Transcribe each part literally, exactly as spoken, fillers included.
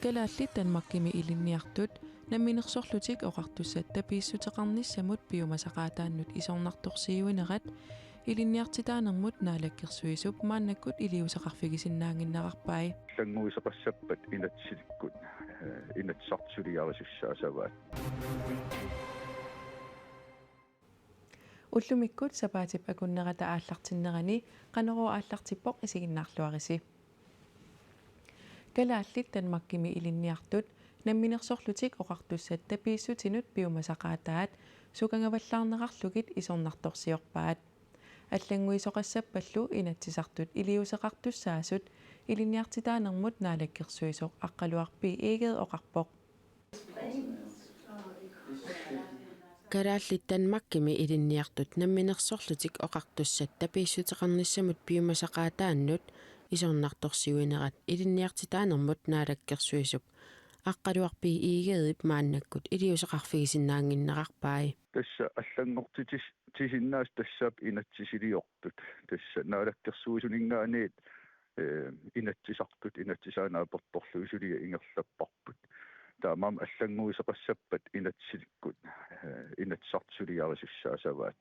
Kalaallit Danmarkimi ilinniartut namminersorlutik oqartussat tapiissuteqarnissamut piumasaqaataannut isornartorsiuinerat ilinniartitaanermut naalakkersuisup maannakkut iliuuseqarfigisinnaannginnerarpai. Allannguisoqassappat inatsisilikkut, eh, Inatsisartut suliarisussaassavaat. Ullumikkut sapaatip akunnerata aallartinnerani Qanorooq aallartippoq, isiginnaarluarisi. Kalaallit Danmarkimi ilinniartut namminersorlutik oqartussat tapiissutinut piumasaqaataat sukangavallaarnerarlugit isornartorsiorpaat. Allannguisoqassappallu Inatsisartut iliuuseqartussaasut ilinniartitaanermut naalakkersuisoq Aqqaluaq B. Egede oqarpoq. Kalaallit Danmarkimi ilinniartut namminersorlutik oqartussat tapiissuteqarnissamut piumasaqaataannut isornartorsiuinerat ilinniartitaanermut naalakkersuisup Aqqaluaq B. Egedep maannakkut iliuuseqarfigisinnaannginnerarpai. Tassa allanngortitis- tisinnaasut tassaapput inatsisiliortut. Tassa naalakkersuisuninngaanniit, eh, Inatsisartut inatsisaanut apertorlugit suliat ingerlapparput. Taamaammat allannguisoqassappat inatsisilikkut, eh, Inatsisartut suliarisussaassavaat.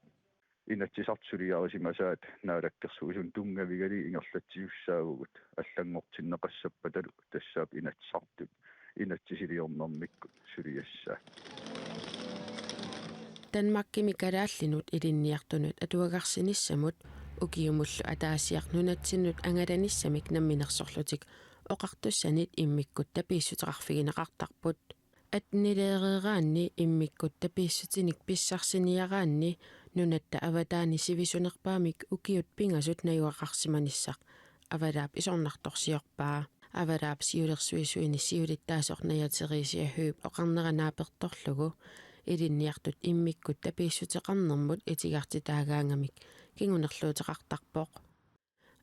Inatsisartut suliarisimasaat naalakkersuisunut tunngavigalugit ingerlatsisussaavugut, allanngortinneqassappatalu tassaapput Inatsisartut inatsisiliornermikkut suliassaat. Danmarkimi kalaallinut ilinniartunut atuagarsinissamut ukiumullu ataasiaq nunatsinnut angalanissamik namminersorlutik oqartussanit immikkut tapiissuteqarfigineqartarput. Attenileereeraanni immikkut tapiissutinik pissarsiniaraanni nunatta avataani sivisunerpaamik ukiut pingasut najugaqarsimanissaq avalaap isornartorsiorpaa. Avalaap siulersuisuini siulittaasoq Naja Theresia Høegh oqarnera naapertorlugu ilinniartut immikkut tapiissuteqarnermut itigartitaagaangamik kingunerluuteqartarpoq.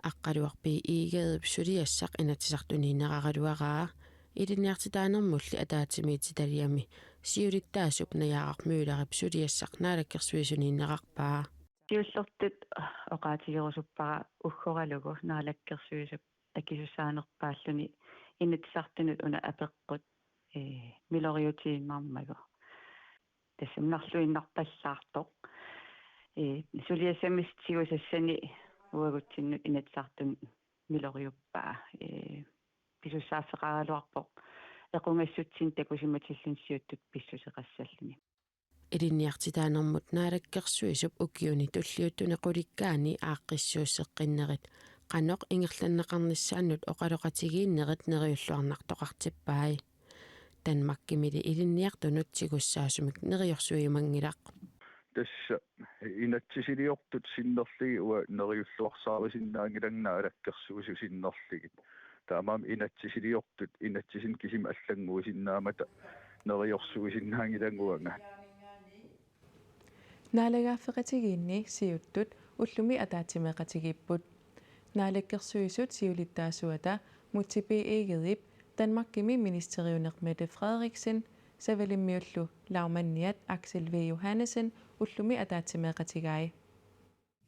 Aqqaluaq B. Egedep suliassaq Inatsisartuniinneraraluaraa, ilinniartitaanermulli ataatsimiititaliami siulittaasup Najaaraq Møllerip suliassaq naalakkersuisuniinnerarpaa. Siullertut oqaatigerusuppara uggoralugu naalakkersuisup akisussaanerpaalluni Inatsisartunut una apeqqut, eh, miloriutiinnarmagu. Tassami marluinnarpallaartoq. Eh, suliassami tigusassani uagutsinnut Inatsisartuni miloriuppaa. Eh, pisussaaffeqaraluarpoq equngassutsinni takusimatilluni siuttut pissuseqassalluni. Ilinniartitaanermut naalakkersuisup ukiuni tulliuttuni qulikkaani aaqqissuusseqqinnerit qanoq ingerlanneqarnissaannut oqaloqatigiinnerit neriulluarnartoqartippai. Danmarkimili ilinniartunut tigussaasumik neriorsuimanngilaq. Tassa inatsisiliortut sinnerlugit uanga neriulluarsaarisinnaannginnami naalakkersuisut sinnerlugit. Taamaammat inatsisiliortut inatsisinik kisimi allannguisinnaammata neriorsuisinnaannginnami uanga. Naalagaaffeqatigiinni siuttut ullumi ataatsimeeqatigiipput. Naalakkersuisut siulittaasuata Múte B. Egedep Danmarkimi ministeriuneq Mette Frederiksen, Savalimmiullu lagmandiat Axel V. Johannesen ullumi ataatsimeeqatigai.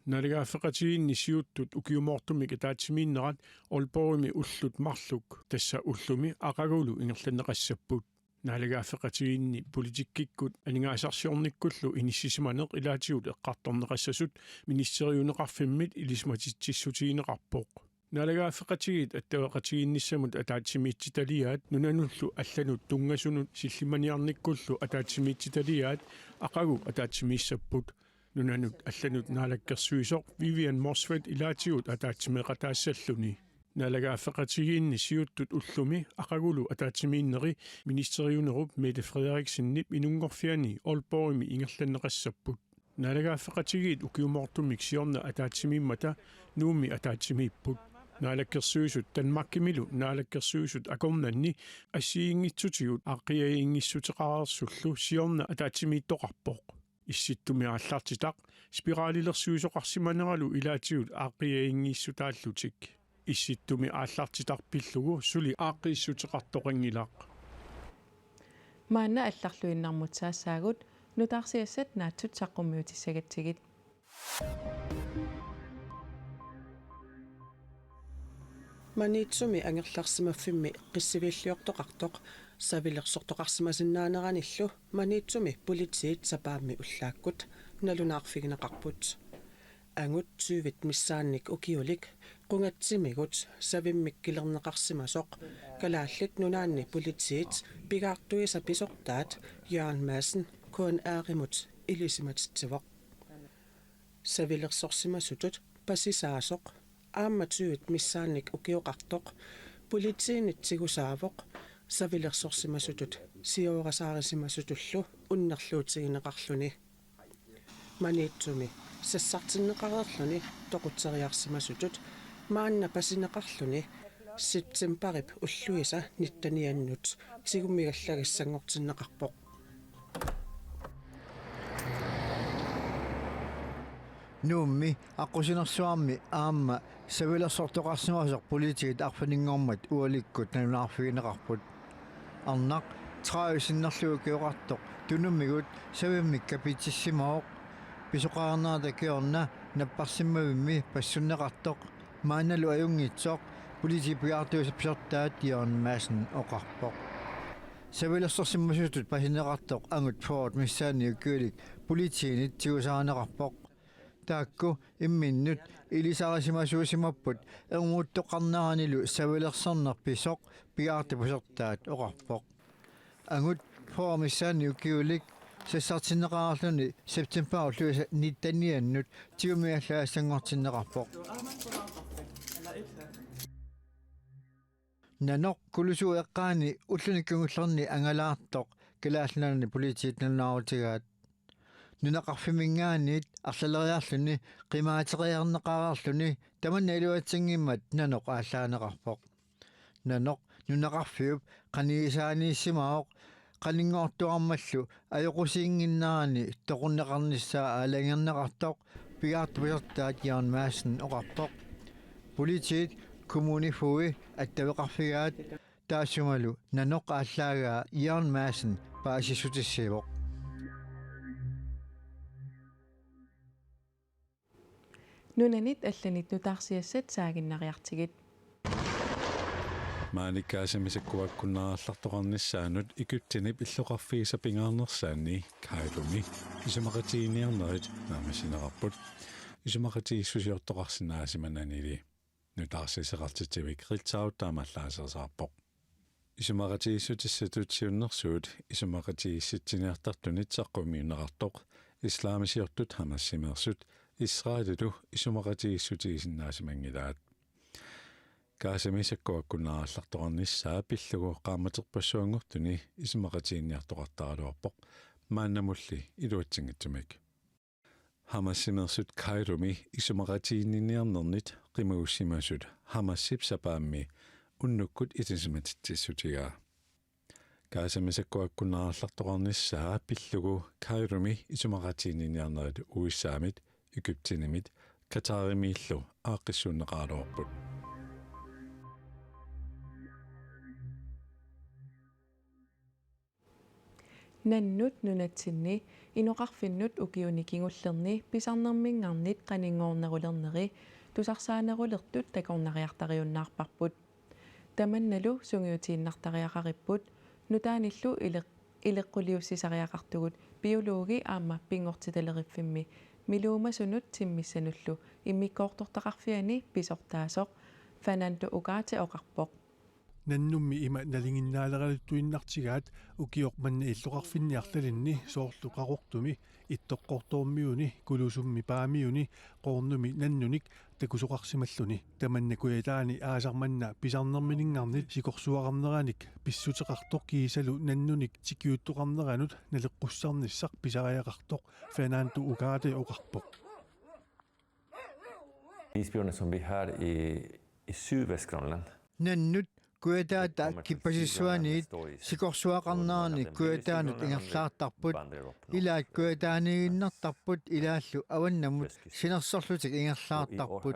Naalagaaffeqatigiinni siuttut ukiumoortumik ataatsimiinnerat Aalborgimi ullut marluk, tassa ullumi, aqagulu ingerlanneqassapput. Naalagaaffeqatigiinni politikkikkut aningaasarsiornikkullu inissisimaneq ilaatigut eqqartorneqassasut ministeriuneqarfimmit ilisimatitsissutigineqarpoq. Naalagaaffeqatigiit attaveqatigiinnissamut ataatsimiititaliaat nunanullu allanut tunngasunut sillimmaniarnikkullu ataatsimiititaliaat aqagu ataatsimiissapput. Nunanut allanut naalakkersuisoq Vivian Motzfeldt ilaatigut ataatsimeeqataassalluni. Naalagaaffeqatigiinni siuttut ullumi aqagulu ataatsimiinneri ministeriunerup Mette Frederiksenip inunngorfiani Aalborgimi ingerlanneqassapput. Naalagaaffeqatigiit ukiumoortumik siorna ataatsimiimmata Nuummi ataatsimiipput. Naalakkersuisut Danmarkimilu naalakkersuisut akornanni assigiinngitsutigut aaqqiaginngissuteqareersullu siorna ataatsimiittoqarpoq. Issittumi aallartitaq spiralilersuisoqarsimaneralu ilaatigut aaqqiaginngissuteqarlutik. Issittumi aallartitaq pillugu suli aaqqiissuteqartoqanngilaq. Maanna allarluinnarmut saassaagut, nutaarsiassat naatsut saqqummiutissagatsigit. Maniitsumi angerlarsimaffimmi qissiviilliortoqartoq savilersortoqarsimasinnaaneranillu Maniitsumi politiit sapaammi ullaakkut nalunaarfigineqarput. Angut tyvit missaannik ukiulik qungatsimigut savimmik kilerneqarsimasoq Kalaallit Nunaanni politiit pigaartuisa pisortaat Jørgen Madsen K N R-imut ilisimatitsivoq. Savilersorsimasutut pasisaasoq aamma tyvit missaannik ukioqartoq politiinit tigusaavoq savilersorsimasutut sioorasaarisimasutullu unnerluutigineqarluni. Maniitsumi sassartinneqareerluni toqutseriarsimasutut maanna pasineqarluni septembarip ulluisa nitteniannut tigummigallagissanngortinneqarpoq. Nuummi aqqusinersuarmi aamma savilersortoqarsimasoq politiit arfininngormat ualikkut nalunaarfigineqarput. Arnaq tredive sinnerlugu ukioqartoq tunummigut savimmik kapitissimavoq. Pisoqarnerata kingorna napparsimmavimmi passunneqartoq maannalu ajunngitsoq politiit pigaartuisa pisortaat Jørgen Madsen oqarpoq. Savilersorsimasutut pasineqartoq angut fyrre missaannik ukiulik politiinit tigusarineqarpoq. Taakku imminnut ilisarisimasuusimapput ermuuttoqarneranilu savilersorneq pisoq pigaartup pisortaat oqarpoq. Angut fyrre missaannik ukiulik sassartinneqareerluni septembarip ulluisa nitteniannut tigummigallagissanngortinneqarpoq. Nanoq Kulusuk eqqaani ulluni kingullerni angalaartoq Kalaallit Nunaanni politiit nalunaarutigaat. Nunaqarfimminngaanniit arlaleriarluni qimaateriarneqareerluni tamanna iluatsinngimmat nanoq aallaaneqarpoq. Nanoq nunaqarfiup qanigisaaniissimavoq qaninngortuarmallu ajoqusiinnginnerani toqunneqarnissaa aalajangerneqartoq pigaartup pisortaat Jørgen Madsen oqarpoq. Politiit, kommunefoged attaveqarfigaat taassumalu nanoq aallaagaa Jørgen Madsen paasissutissiivoq. Nunanit allanit nutaarsiassat saaginnariartigit. Maani Gazami sakkuakkunnaarallartoqarnissaanut Egyptenip illoqarfiisa pingaarnersaanni Kairomi isumaqatiginninniarnerit naammassineqarput isumaqatigiissusiortoqarsinnaasimananili. Nutaarsiassaqartitsivik Ritzau taamaallaaserisaarpoq. Isumaqatigiissutissatut siunnersuut isumaqatigiissitsiniartartunit saqqummiunneqartoq islamisiortut Hamasimeersut Israelilu isumaqatigiissutigisinnaasimanngilaat. Gazami sakkuakkunnaarallartoqarnissaa pillugu qaammaterpassuanngortuni isumaqatiginninniartoqartaraluarpoq maannamulli iluatsinngitsumik. Hamasimeersut Kairomi isumaqatiginninniarnernit qimagussimasut Hamasip sapaammi unnukkut ilisimatitsissutigaa. Gazami sakkuakkunnaarallartoqarnissaa pillugu Kairomi isumaqatiginninniarnerit U S A-mit, Egyptenimit, Qatarimiillu aaqqissuunneqaraluarput. Nannut nunatsinni inoqarfinnut ukiuni kingullerni pisarnerminngarnit qaninngoornerulerneri tusarsaanerulertut takornariartariunnaarparput. Tamannalu sungiutiinnartariaqaripput nutaanillu ileq-, ileqquliussisariaqartugut biologi aamma pinngortitaleriffimmi miluumasunut timmissanullu immikkoortortaqarfiani pisortaasoq Fernando Ugarte oqarpoq. Nannummi ima nalinginnaaleraluttuinnartigaat ukioq manna illoqarfinni arlalinni soorlu Qaqortumi, Ittoqqortoormiuni, Kulusummi Paamiuni, Qoornumi nannunik takusoqarsimalluni. Tamanna kujataani aasaq manna pisarnerminngarnit sikorsuaqarneranik pissuteqartoq kiisalu nannunik tikiuttoqarneranut naleqqussarnissaq pisariaqartoq Fernando Ugarte oqarpoq. Isbjørne, som vi har i, i Sydvestgrønland. Nannut kujataata kippasissuaniit sikorsuaqarnerani kujataanut ingerlaartarput, ilaat kujataaniiginnartarput ilaallu avannamut sinersorlutik ingerlaartarput.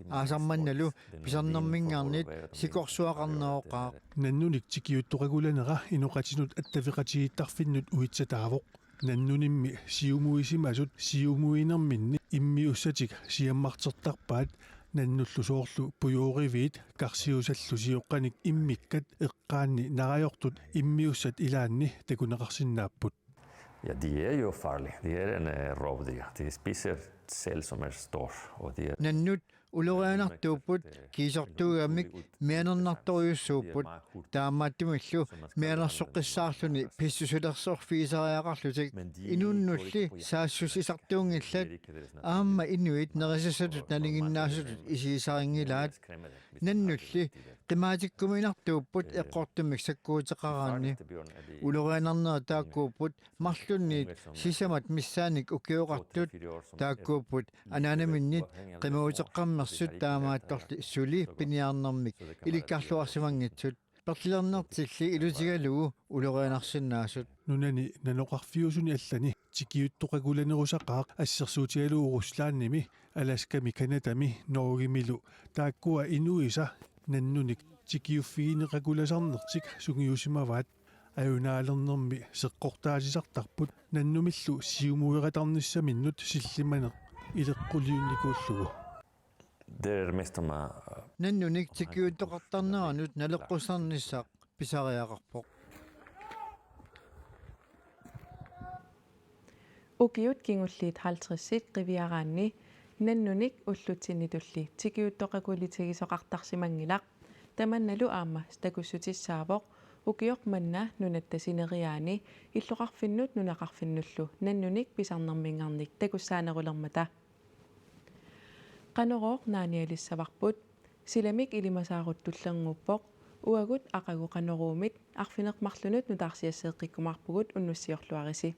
Aasaq mannalu pisarnerminngarnit sikorsuaqarneroqaaq. Nannunik tikiuttoqagulanera inoqatinut attaveqatigiittarfinnut uitsataavoq. Nannunimmi siumuisimasut siumuinerminni immiussatik siammartertarpaat. Nannullu soorlu pujuuriviit karsiusallu sioqqanik immikkat eqqaanni narajortut immiussat ilaanni takuneqarsinnaapput. Ja, de er jo farlige. De er en uh, rovdyr. De spiser sæl, som er stor. Og de er Nannut ulorianartuupput, kiisortuugamik mianernartorujussuupput. Taamaattumillu mianersoqqissaarluni pissusilersorfigisariaqarlutik. Inunnulli saassussisartuunngillat, aamma inuit nerisassatut nalinginnaasutut isigisarinngilaat. Nannulli qimaatikkuminartuupput eqqortumik sakkuuteqaraanni. Ulorianarnerit taakkuupput marlunniit sisamat missaannik ukioqartut. Taakkuupput anaanaminnit qimaguteqqammersut, taamaattorli suli piniarnermik ilikkarluarsimanngitsut. Perlilernertilli ilutigalugu ulorianarsinnaasut. Nunani nanoqarfiusuni allani tikiuttoqakulanerusaqaaq assersuutigalugu Ruslandimi, Alaskami, Canadami, Norgemilu. Taakkua inuisa nannunik tikiuffigineqakulasarnertik sungiusimavaat. Ajunaalernermi seqqortaatitsisartarput nannumillu siumueqatarnissaminnut sillimaneq ileqquliunnikuullugu. Det er mest om at Nannunik tikiuttoqartarneranut naleqqussarnissaq pisariaqarpoq. Ukiut kingulliit halvtredsit qiviaraanni nannunik ullutsinnitulli tikiuttoqakulitigisoqartarsimanngilaq. Tamannalu aamma takussutissaavoq ukioq manna nunatta sineriaani illoqarfinnut nunaqarfinnullu nannunik pisarnerminngarnik takussaanerulermata. Qanorooq naanialissavarput, silamik ilimasaarut tullinnguuppoq, uagut aqagu Qanoruumit arfineq-marlunut nutaarsiasseeqqikkumaarpugut, unnussiorluarisi.